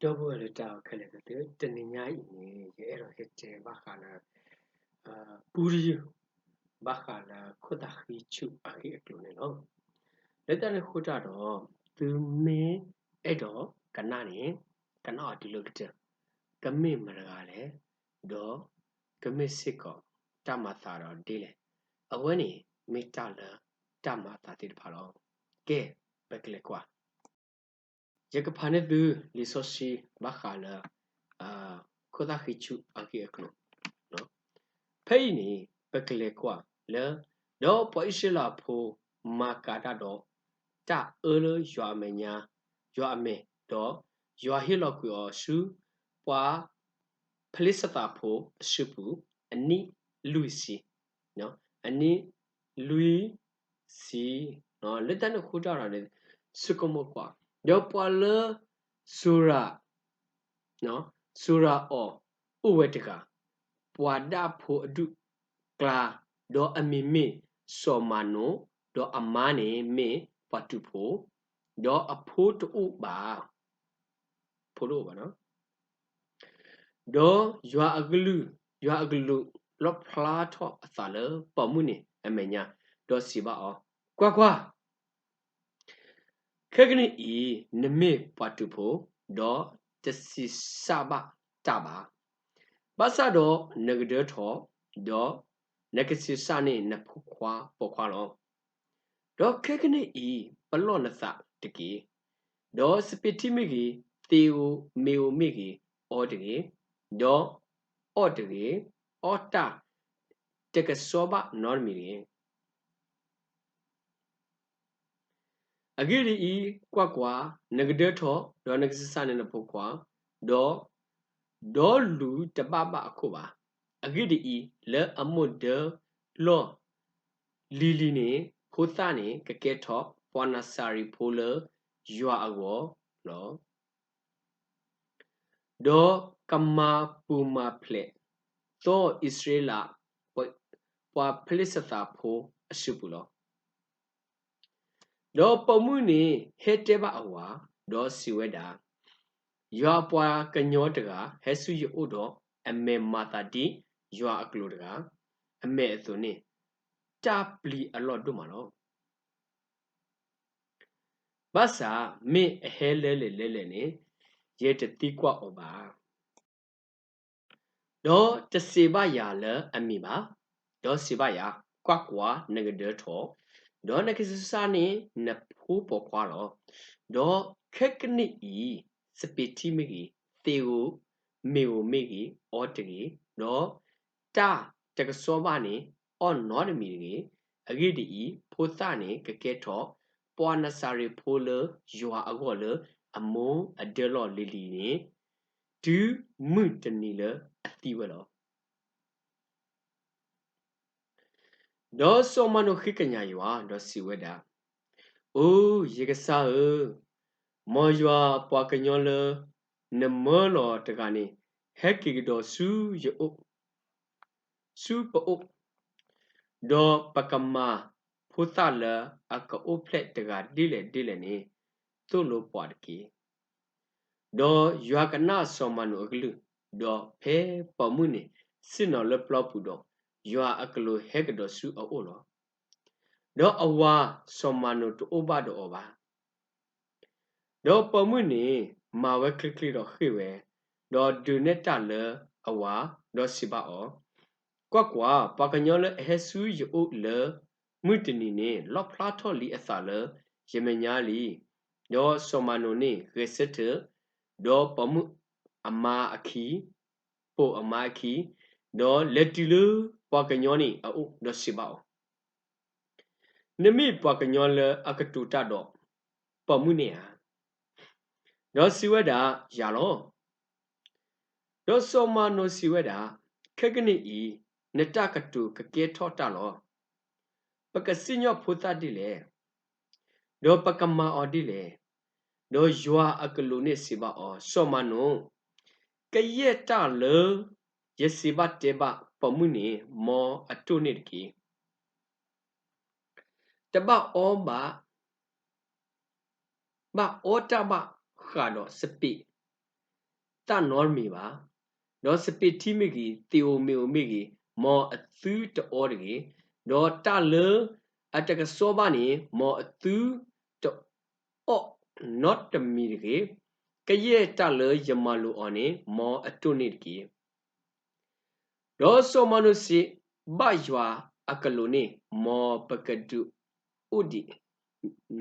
ဒီပုၢ်ဝဲၢ်လၢတၢ်အဲၣ်ခဲလၢာ်သ့ၣ်, တနံၤညါအံၤန့ၣ် ယအဲၣ်ဒိးဟဲတဲဘၣ်ဃးလၢ ပူတယုၢ် ဘၣ်ဃးလၢခိၣ်သၣ်ဃံဆူၣ်အဂ့ၢ်အကျိၤန့ၣ်လီၤ. လၢတၢ်န့ၣ်အဃိတၢ်ဒီး သုမ့ၢ်အဲၣ်ဒိးကနၣ်န့ၣ် ကနၣ်အီၤတုၤလၢကတၢၢ်, ကမ့ၢ်မတၤတဂၤလဲၣ်, ဒီးကမ့ၢ်စ့ၢ်ကီးတၢ်မၤအသးဒီးဒ်လဲၣ်, အဝဲန့ၣ်မ့ၢ်တၢ်လၢတၢ်မၤအသးသ့ၣ်တဖၣ်လီၤ. ကဲ, ပကလဲၤကွၢ် ယကဖးန့ၢ်သုလံာ်စီဆှံဘၣ်ဃးလၢ ခိၣ်သၣ်ဃံဆူၣ်အဂ့ၢ်အကျိၤ, ဖဲအံၤန့ၣ် ပကလဲၤကွၢ်လၢ ဒီးပှၤအံၣ်စရ့လးဖိမၤကၤတၢ်ဒီး တၢ်အၢလၢယွၤအမဲာ်ညါ, ယွၤအမဲာ်, ဒီးယွၤဟ့ၣ်လီၤကွံာ်အီၤဆူ ပှၤ ဖလ့ၡသးဖိအစုပူၤ အနံၣ်လွံၢ်ဆံ, အနံၣ်လွံၢ်ဆံ, လၢတၢ်န့ၣ်အဃိတၢ်ဒီးန့ၣ် ဆိကမိၣ်ကွၢ်, ဒီးပှၤလၢ စိၤရၤ, စိၤရၤအီၤအိၣ်ဝဲတဂၤ, ပှၤဒၣ်ဖိအဒူၣ်ကျါ, ဒီးအမံၤမ့ၢ်စီၤမၤနိ, ဒီးအမါန့ၣ်မ့ၢ်ပှၤတူာ်ဖိ, ဒီးအဖိတအိၣ်ဘၣ်, ဖိတအိၣ်ဘၣ် ဒီးယွၤအကလုၢ်, ယွၤအကလူးလီၣ်ဖျါထီၣ်အသးလၢပိာ်မုၣ်န့ၣ်အမဲာ်ညါ, ဒီးစံးဘၣ်အီၤ, ကွၢ်ကွၢ်, ခဲကနံၣ်အံၤ နမ့ၢ်ပှၤတူာ်ဖိ, ဒီးတဆံးစၢ်ဘၣ်တၢ်ဘၣ်. ဘၣ်ဆၣ်ဒီးနကဒၢထီၣ်, ဒီးနကဆံးစၢ်န့ၢ်နဖိခွါပိာ်ခွါလီၤ. ဒီးခဲကနံၣ်အံၤ ပလီၢ်နသးတက့ၢ်. ဒီးစပံးထံမ့ၢ်ဂ့ၤ, သ့ဧိၤမ့ၤဧိၤမ့ၢ်ဂ့ၤ, အီတဂ့ၤ, ဒီးအီၣ်တဂ့ၤ, အီၣ်တၢ်တကစီၣ်ဘၣ်နီတမံၤတဂ့ၤ. အဂ့ၢ်ဒ်အံၤ, ကွၢ်ကွၢ်, နကဒၢထီၣ်, ဒီးနကဆံးစၢ်န့ၢ်နဖိခွါ, ဒီး, ဒီးလူၤတဘၣ်ဘၣ်အခိၣ်ဘၣ်. အဂ့ၢ်ဒ်အံၤ, လၢအမိၢ်ဒၢလီၢ်လံၤလံၤန့ၣ်, ဖိသၣ်န့ၣ်ကကဲထီၣ်ပှၤနၤစၤရ့းဖိလၢယွၤအဂီၢ်လီၤ. ဒီးကမၤပူၤမၤဖျဲးသီအံၣ်စရ့လး ပှၤဖလ့ၡသးဖိအစုပူၤလီၤ. ဒီးပိာ်မုၣ်န့ၣ်ဟဲတဲဘၣ်အဝၤ, ဒီးစံးဝဲဒၣ်, ယွၤအပှၤကညီတဂၤဟဲဆူယအိၣ်ဒီး အမဲာ်မၤသးဒ်ယွၤအကလူးတဂၤအမဲာ်အသိးန့ၣ်, တၢ်ပျံၤအလီၢ်ဒိၣ်မးလီၤ. ဘၣ်ဆၣ်မ့ၢ်အဟဲလၢလဲၣ်လဲၣ်လဲၣ်န့ၣ်, ယတသံကွၢ်အီၤဘၣ်. ဒီးတစံးဘၣ်ယၤလၢအမံၤဘၣ်, ဒီးစံးဘၣ်ယၤ, ကွၢ်ကွၢ်, နကဒၢထီၣ်, ဒီးနကဆံးစၢ်န့ၢ်နဖိပိာ်ခွါလီၤ. ဒီးခဲကနံၣ်အံၤ, စပံးထံမ့ၢ်ဂ့ၤ, သ့ဧိၤမ့ၤဧိၤမ့ၢ်ဂ့ၤ, အီတဂ့ၤ, ဒီးတၢ်တကစီၣ်ဘၣ်န့ၣ် အီၣ်နီတမံၤတဂ့ၤ. အဂ့ၢ်ဒ်အံၤ, ဖိသၣ်န့ၣ်ကကဲထီၣ်ပှၤနၤစၤရ့းဖိလၢယွၤအဂီၢ်လၢအမိၢ်အဒၢလီၢ်လံၤလံၤန့ၣ်, တုၤမုၢ်တနံၤလၢအသံဝဲလီၤ. ဒီးစီၤမၤနိၣ်ဃ့ကညးယွၤ, ဒီးစံးဝဲဒၣ်, အိ ယကစၢ်ဧၢ, မ်ယွၤအပှၤကညီလၢနမၢလီၤတဂၤန့ၣ် ဟဲက့ၤကဒီးဆူယအိၣ်, ဆူပအိၣ်, ဒီးပကမၤဖိသၣ်လၢအကအိၣ်ဖျဲၣ်တဂၤဒ်လဲၣ်ဒ်လဲၣ်န့ၣ်, သိၣ်လိပှၤတက့ၢ်. ဒီးယွၤကနၣ်စီၤမၤနိၣ်အကလုၢ်, ဒီးဖဲပိာ်မုၣ်န့ၣ်ဆ့ၣ်နီၤလၢပျီပူၤဒီး, ယွၤအကလူးဟဲကဒီးဆူအအိၣ်လီၤ. ဒီးအဝၤစီၤမၤနိၣ်တအိၣ်ဘၣ်ဒီးအီၤဘၣ်. ဒီးပိာ်မုၣ်န့ၣ်မၤဝဲချ့ချ့ဒီးဃ့ၢ်ဝဲ, ဒီးဒုးနဲၣ်တၢ်လၢအဝၤ, ဒီးစံးဘၣ်အီၤ, ကွၢ်ကွၢ်, ပှၤကညီလၢအဟဲဆူယအိၣ်လၢမုၢ်တနံၤန့ၣ် လီၣ်ဖျါထီၣ်လံအသးလၢယမဲာ်ညါလံ. ဒီးစီၤမၤနိၣ်န့ၣ်ဂဲၤဆၢထၢၣ်, ဒီးပိာ်မုၣ်အမါအခံ, ပိာ်အမါအခံ, ဒီးလဲၤတုၤလၢပှၤကညီန့ၣ်အအိၣ်, ဒီးစံးဘၣ်အီၤ, နမ့ၢ်ပှၤကညီလၢအကတိၤတၢ်ဒီးပိာ်မုၣ်န့ၣ်ဧါ. ဒီးစံးဝဲဒၣ်, ယၤလီၤ. ဒီးစီၤမၤနိၣ်စံးဝဲဒၣ်, ခဲကနံၣ်အံၤ, နတၢ်ကတိၤကကဲထီၣ်တၢ်လီၤ. ပကစံၣ်ညီၣ်ဖိသၣ်ဒ်လဲၣ်. ဒီးပကမၤအီၤဒ်လဲၣ်. ဒီးယွၤအကလူးန့ၣ်စံးဘၣ်အီၤ, စီၤမၤနိၣ်, ကယဲၢ်တၢ်လၢယစံးဘၣ်တဲဘၣ်ပိာ်မုၣ်န့ၣ် မ်အတိၢ်န့ၣ်တက့ၢ်. တဘၣ်အီဘၣ် ဘၣ်အီတၢ်ဘၣ်ဃးဒီးစပံး, တၢ်နီတမံၤဘၣ်. ဒီးစပံးထံမ့ၢ်ဂ့ၤ, သ့ၣ်ဧိၤမ့ၣ်ဧိၤမ့ၢ်ဂ့ၤ, မ်အသုတအီတဂ့ၤ. ဒီးတၢ်လၢအတကစီၣ်ဘၣ်န့ၣ်, မ်အသုတအီၣ်နီတမံၤတဂ့ၤ. ကယဲၢ်တၢ်လၢယမၤလိာ်အီၤန့ၣ်, မ်အတိၢ်န့ၢ်တက့ၢ်. ဒီးစီၤမၤနိၣ်စံးဘၣ်ယွၤအကလူးန့ၣ်, မ်ပကဒုးအိၣ်ဒံး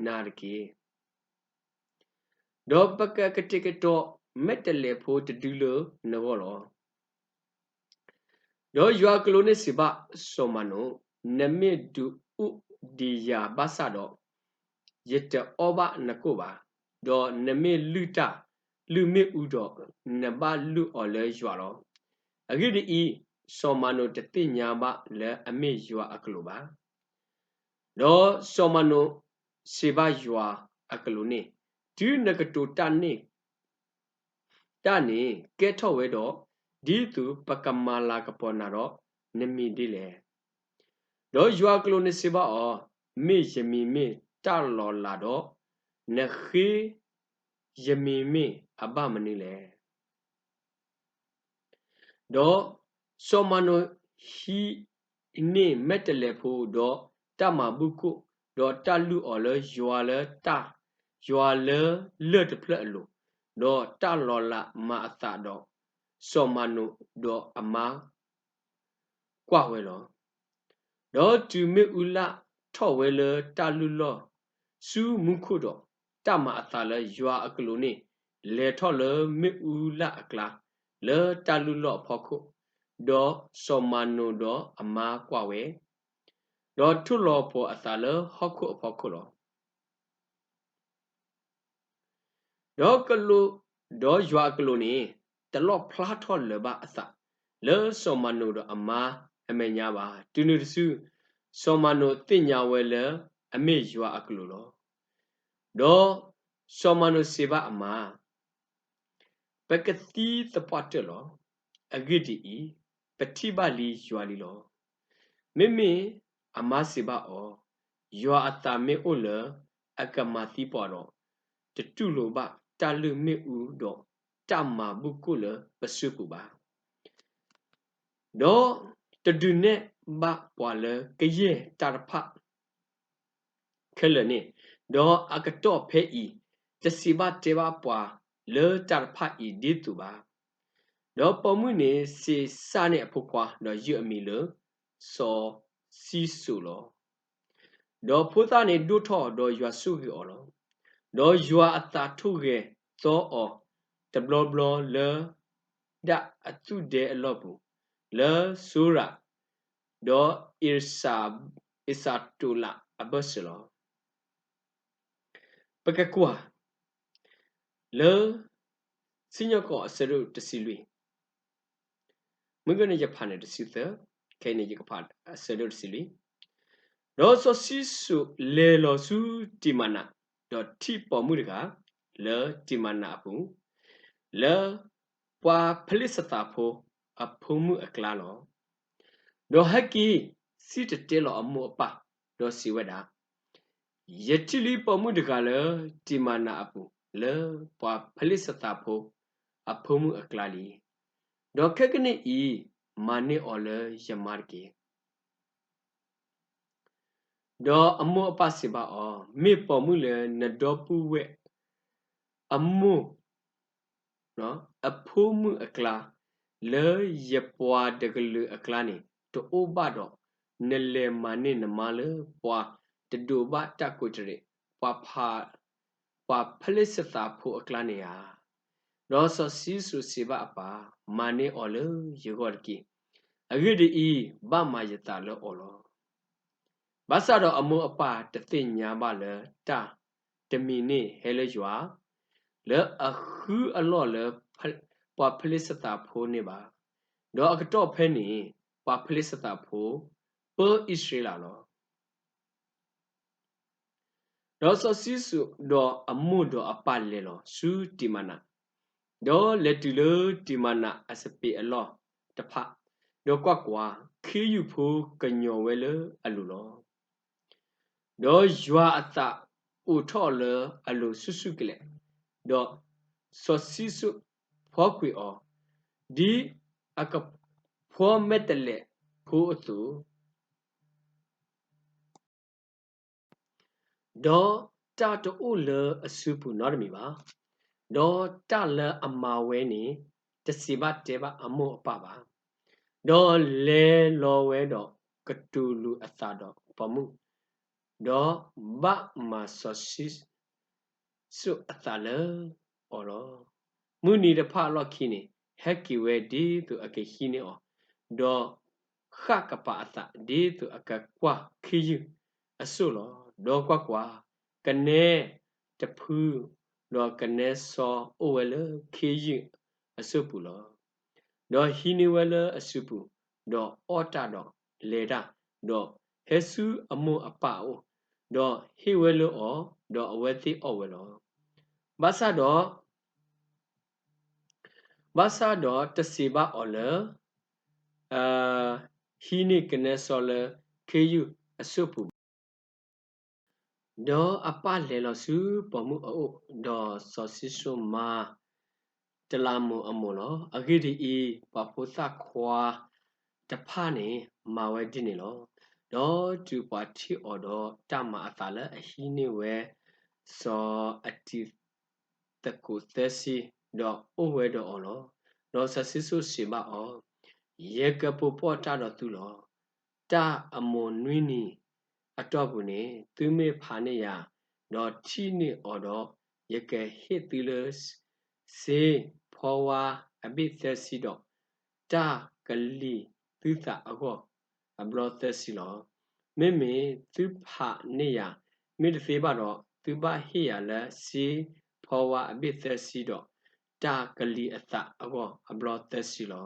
နၤတက့ၢ်. ဒီးပကကတဲာ်ကတီၤမဲာ်တဲးလဲးဖိတဒုလၢနဂီၢ်လီၤ. ဒီးယွၤအကလူးန့ၣ်စံးဘၣ်စီၤမၤနိၣ်, နမ့ၢ်ဒုးအိၣ်ဒံးယၤဘၣ်ဆၣ်ဒီး, ယတအီဘၣ်နကိၣ်ဘၣ်. ဒီးနမ့ၢ်လုၢ်တၢ်လုၢ်မ့ၣ်အူဒီး, နဘၣ်လုၢ်အီၤလၢယွၤလီၤ. အဂ့ၢ်ဒ်အံၤ, စီၤမၤနိၣ်တသ့ၣ်ညါဘၣ်လၢအမ့ၢ်ယွၤအကလူးဘၣ်. ဒီးစီၤမၤနိၣ်စံးဘၣ်ယွၤအကလူးန့ၣ်, တုၤနကတိၤတၢ်န့ၣ် တၢ်န့ၣ်ကဲထီၣ်ဝဲဒီး, ဒ်သိးပကမၤလၤကပီၤနၤဒီးနမံၤဒ်လဲၣ်. ဒီးယွၤအကလူးန့ၣ်စံးဘၣ်အီၤ, မ့ၢ်ယမံၤမ့ၢ်တၢ်လီၤလးဒီး, နဃ့ယမံၤမ့ၢ်အဘၣ်မနုၤလဲၣ်. ဒီးစီၤမၤနိၣ်ဟံးန့ၢ်မဲာ်တဲးလဲးဖိ, ဒီးတၢ်မၤဘူၣ်ကိၣ်, ဒီးတၢ်လုၢ်အီၤလၢယွၤလၢတၢ်, ယွၤလၢလၢၢ်တဖျၢၣ်အလိၤ, ဒီးတၢ်လီၤလးမၤအသးဒီး, စီၤမၤနိၣ်ဒီးအမါကွၢ်ဝဲလီၤ. ဒီးတုၤမ့ၣ်အူလၢ်ထီၣ်ဝဲလၢတၢ်လုၢ်လီၢ်ဆူမူခိၣ်ဒီး, တၢ်မၤအသးလၢယွၤအကလူးန့ၣ်လဲၤထီၣ်လၢမ့ၣ်အူလၢ်အကျါ, လၢတၢ်လုၢ်လီၢ်အဖီခိၣ်, ဒီးစီၤမၤနိၣ်ဒီးအမါကွၢ်ဝဲ, ဒီးထိၣ်လီၤပှီၤအသးလၢဟီၣ်ခိၣ်အဖီခိၣ်လီၤ. ဒီးကလူး, ဒီးယွၤအကလူးန့ၣ်, တလီၣ်ဖျါထီၣ်လၢၤဘၣ်အသး, လၢစီၤမၤနိၣ်ဒီးအမါအမဲာ်ညါဘၣ်. တုၤနုၤတစု, စီၤမၤနိၣ်သ့ၣ်ညါဝဲလၢအမ့ၢ်ယွၤအကလူးလီၤ. ဒီးစီၤမၤနိၣ်စံးဘၣ်အမါ, ပကသံသပှၢ်တၢၢ်လီၤ. အဂ့ၢ်ဒ်အံၤ, ပထံၣ်ဘၣ်လံယွၤလံလီၤ. မ့မ့ၢ်အမါစံးဘၣ်အီၤ, ယွၤအသးမ့ၢ်အိၣ်လၢအကမၤသံပှၤဒီး, တတူၢ်လိာ်ဘၣ်တၢ်လုၢ်မ့ၣ်အူဒီးတၢ်မၤဘူၣ်ကိၣ်လၢပစုပူၤဘၣ်. ဒီးတဒုးနဲၣ်ဘၣ်ပှၤလၢကယဲၢ်တၢ်တဖၣ်ခဲလၢာ်န့ၣ်, ဒီးအကတီၢ်ဖဲအံၤ, တစံးဘၣ်တဲဘၣ်ပှၤလၢတၢ်တဖၣ်အံၤဒ်သိးဘၣ်. ဒီးပိာ်မုၣ်န့ၣ်စံးစၢ်န့ၢ်အဖိခွါ, ဒီးယုၢ်အမံၤလၢစီၤၡံၣ်စိၣ်လီၤ. ဒီးဖိသၣ်န့ၣ်ဒိၣ်ထီၣ်, ဒီးယွၤဆိၣ်ဂ့ၤအီၤလီၤ. ဒီးယွၤအသးထိၣ်ဂဲၤသီအီၤတဘျီဘျီလၢဒၣ်အသူၣ်ဒဲအလီၢ်ပူၤ, လၢစိရၤ, ဒီးအ့းစတိၤလးအဘၢၣ်စၢၤလီၤ. ပကကွၢ်လၢစံၣ်ညီၣ်ကွီၢ်အဆၢဒိၣ်တဆံလွံၢ်, မုၢ်ဂ့ၤန့ၣ်ယဖးန့ၣ်တဆံသၢ, ခဲအံၤန့ၣ်ယကဖးအဆၢဒိၣ်တဆံလွံၢ်. ဒီးစီၤၡံၣ်စိၣ်လဲၤလီၤဆူတံၢ်မၤနး, ဒီးထံၣ်ပိာ်မုၣ်တဂၤလၢတံၢ်မၤနးအပူၤ, လၢပှၤဖလ့ၡသးဖိအဖိမုၣ်အကျါလီၤ. ဒီးဟဲက့ၤစံၣ်တဲၤတဲလီၤအမိၢ်အပၢ်, ဒီးစံးဝဲဒၣ်, ယထံၣ်လံပိာ်မုၣ်တဂၤလၢတံၢ်မၤနးအပူၤ, လၢပှၤဖလ့ၡသးဖိအဖိမုၣ်အကျါလံ. ဒီးခဲကနံၣ်အံၤ, မၤန့ၢ်အီၤလၢယမါတက့ၢ်. ဒီးအမိၢ်အပၢ်စံးဘၣ်အီၤ, မ့ၢ်ပိာ်မုၣ်လၢနဒီပုၢ်ဝဲၢ်အမိၢ် အဖိမုၣ်အကျါ, လၢယပှၤတကလုာ်အကျါန့ၣ် တအိၣ်ဘၣ်ဒီး, နလဲၤမၤန့ၢ်နမါလၢပှၤတဒိးဘၣ်တၢ်ကိးတရံး, ပှၤဖလ့ၡသးဖိအကျါန့ၣ်ဧါ. ဒီးစီၤၡံၣ်စိၣ်စံးဘၣ်အပၢ်, မၤန့ၢ်အီၤလၢယဂီၢ်တက့ၢ်. အဂ့ၢ်ဒ်အံၤ, ဘၣ်မၤယသးလၢအီၤလီၤ. ဘၣ်ဆၣ်ဒီးအမိၢ်အပၢ်တသ့ၣ်ညါဘၣ်လၢတၢ်တမံၤန့ၣ်ဟဲလၢယွၤ, လၢအဃုအလီၢ်လၢပှၤဖလ့ၡသးဖိန့ၣ်ဘၣ်. ဒီးအကတီၢ်ဖဲန့ၣ်, ပှၤဖလ့ၡသးဖိပၢအံၣ်စရ့လးလီၤ. ဒီးစီၤၡံၣ်စိၣ်ဒီးအမိၢ်ဒီးအပၢ်လဲၤလီၤဆူတံၢ်မၤနး, ဒီးလဲၤတုၤလၢတံၢ်မၤနးအစပံးအလီၢ်တဖၣ်, ဒီးကွၢ်ကွၢ်, ခ့ယုၢ်ဖိကညီၤဝဲလၢအလိၤလီၤ. ဒီးယွၤအသးအိၣ်ထီၣ်လၢအလိၤဆူၣ်ဆူၣ်ကလဲာ်, ဒီးစီၤၡံၣ်စိၣ် ဖီကွံာ်အီၤ, ဒ်အကဖီမဲာ်တဲးလဲးဖိအသိး, ဒီးတၢ်တအိၣ်လၢအစုပူၤနီတမံၤဘၣ်. ဒီးတၢ်လၢအမၤဝဲန့ၣ် တစံးဘၣ်တဲဘၣ်အမိၢ်အပၢ်ဘၣ်. ဒီးလဲၤလီၤဝဲဒီးကတိၤလူၤအသးဒီးပိာ်မုၣ်, ဒီးဘၣ်မၤစီၤၡံၣ်စိၣ်အသးလၢအီၤလီၤ. မုၢ်နံၤတဖၣ်အလီၢ်ခံန့ၣ် ဟဲက့ၤဝဲဒ်သိးအကဟံးန့ၢ်အီၤ, ဒီးဃၣ်ကပၤအသးဒ်သိးအကကွၢ်ခ့ယုၢ်အစိၣ်လီၤ. ဒီးကွၢ်ကွၢ်, ကနဲတဖု, ဒီးကနဲစီအိၣ်ဝဲလၢခ့ယုၢ်အစိၣ်ပူၤလီၤ. ဒီးဟံးန့ၢ်ဝဲလၢအစုပူၤ, ဒီးအီၣ်တၢ်ဒီးလဲၤတၢ်, ဒီးဟဲဆူအမိၢ်အပၢ်အအိၣ်, ဒီးဟ့ၣ်ဝဲလၢအီၤ, ဒီးအဝဲသ့ၣ်အီၣ်ဝဲလီၤ. ဘၣ်ဆၣ်ဒီး ဘၣ်ဆၣ်ဒီးတစံးဘၣ်အီၤလၢ ဟံးန့ၢ်ကနဲစီလၢခ့ယုၢ်အစိၣ်ပူၤဘၣ်. ဒီးအပၢ်လဲၤလီၤဆူပိာ်မုၣ်အအိၣ်, ဒီးစီၤၡံၣ်စိၣ်မါ တလးမိၤအမိၢ်လီၤ. အဂ့ၢ်ဒ်အံၤ, ပှၤဖိသၣ်ခွါတဖၣ်န့ၣ်မၤဝဲဒ်န့ၣ်လီၤ. ဒီးတုၤပှၤထံၣ်အီၤဒီးတၢ်မၤအသးလၢအဟံးန့ၢ်ဝဲ စီၤအတံၤသကိးသၢဆံ, ဒီးအိၣ်ဝဲဒီးအီၤလီၤ. ဒီးစီၤၡံၣ်စိၣ်စံးဘၣ်အီၤ, ယကပိာ်ပီၢ်တၢ်ဒီးသုလီၤ. တၢ်အမိၢ်နွံနံၤအတီၢ်ပူၤန့ၣ် သုမ့ၢ်ဖးန့ၢ်ယၤ, ဒီးထံၣ်န့ၢ်အီၤဒီး, ယကဟ့ၣ်သုလၢ စ့ဖီဝါအဘ့ၣ်သၢဆံဒီး တၢ်ကလံၤသုသးအဂီၢ်အဘျီသၢဆံလီၤ. မ့မ့ၢ်သုဖးန့ၢ်ယၤမ့ၢ်တသ့ဘၣ်ဒီး, သုဘၣ်ဟ့ၣ်ယၤလၢစ့ဖီဝါအဘ့ၣ်သၢဆံဒီး တၢ်ကလံၤအသးအဂီၢ်အဘျီသၢဆံလီၤ.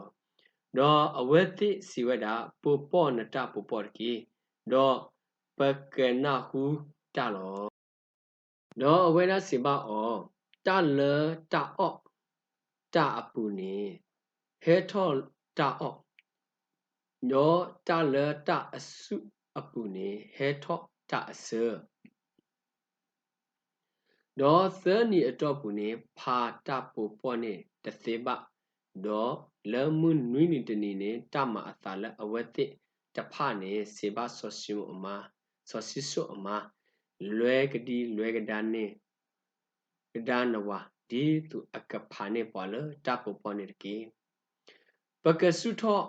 ဒီးအဝဲသ့ၣ်စံးဝဲဒၣ်, ပိာ်ပီၢ်နတၢ်ပိာ်ပီၢ်တက့ၢ်, ဒီးပကနၢ်ဟူတၢ်လီၤ. ဒီးအဝဲဒၣ်စံးဘၣ်အီၤ, တၢ်လၢတၢ်အီၣ်တၢ်အပူၤန့ၣ် ဟဲထီၣ်တၢ်အီၣ်, ဒီးတၢ်လၢတၢ်အစုၣ်အပူၤန့ၣ် ဟဲထီၣ်တၢ်အဆၢ ဒီးသၢနံၤအတီၢ်ပူၤန့ၣ် ဖးတၢ်ပိာ်ပီၢ်န့ၣ်တသ့ဘၣ်, ဒီးလၢမုၢ်နွံနံၤတနံၤန့ၣ် တၢ်မၤအသးလၢအဝဲသ့ၣ်တဖၣ်န့ၣ် စံးဘၣ်စီၤၡံၣ်မိၣ်အမါ, စီၤၡံၣ်စိၣ်အမါ, လဲၤကဒံလဲၤကဒါန့ၣ် ကဒါနဝၤ ဒ်သိးအကဖးန့ၢ်ပှၤလၢတၢ်ပိာ်ပီၢ်န့ၣ်တက့ၢ်. ပကဆုထီၣ်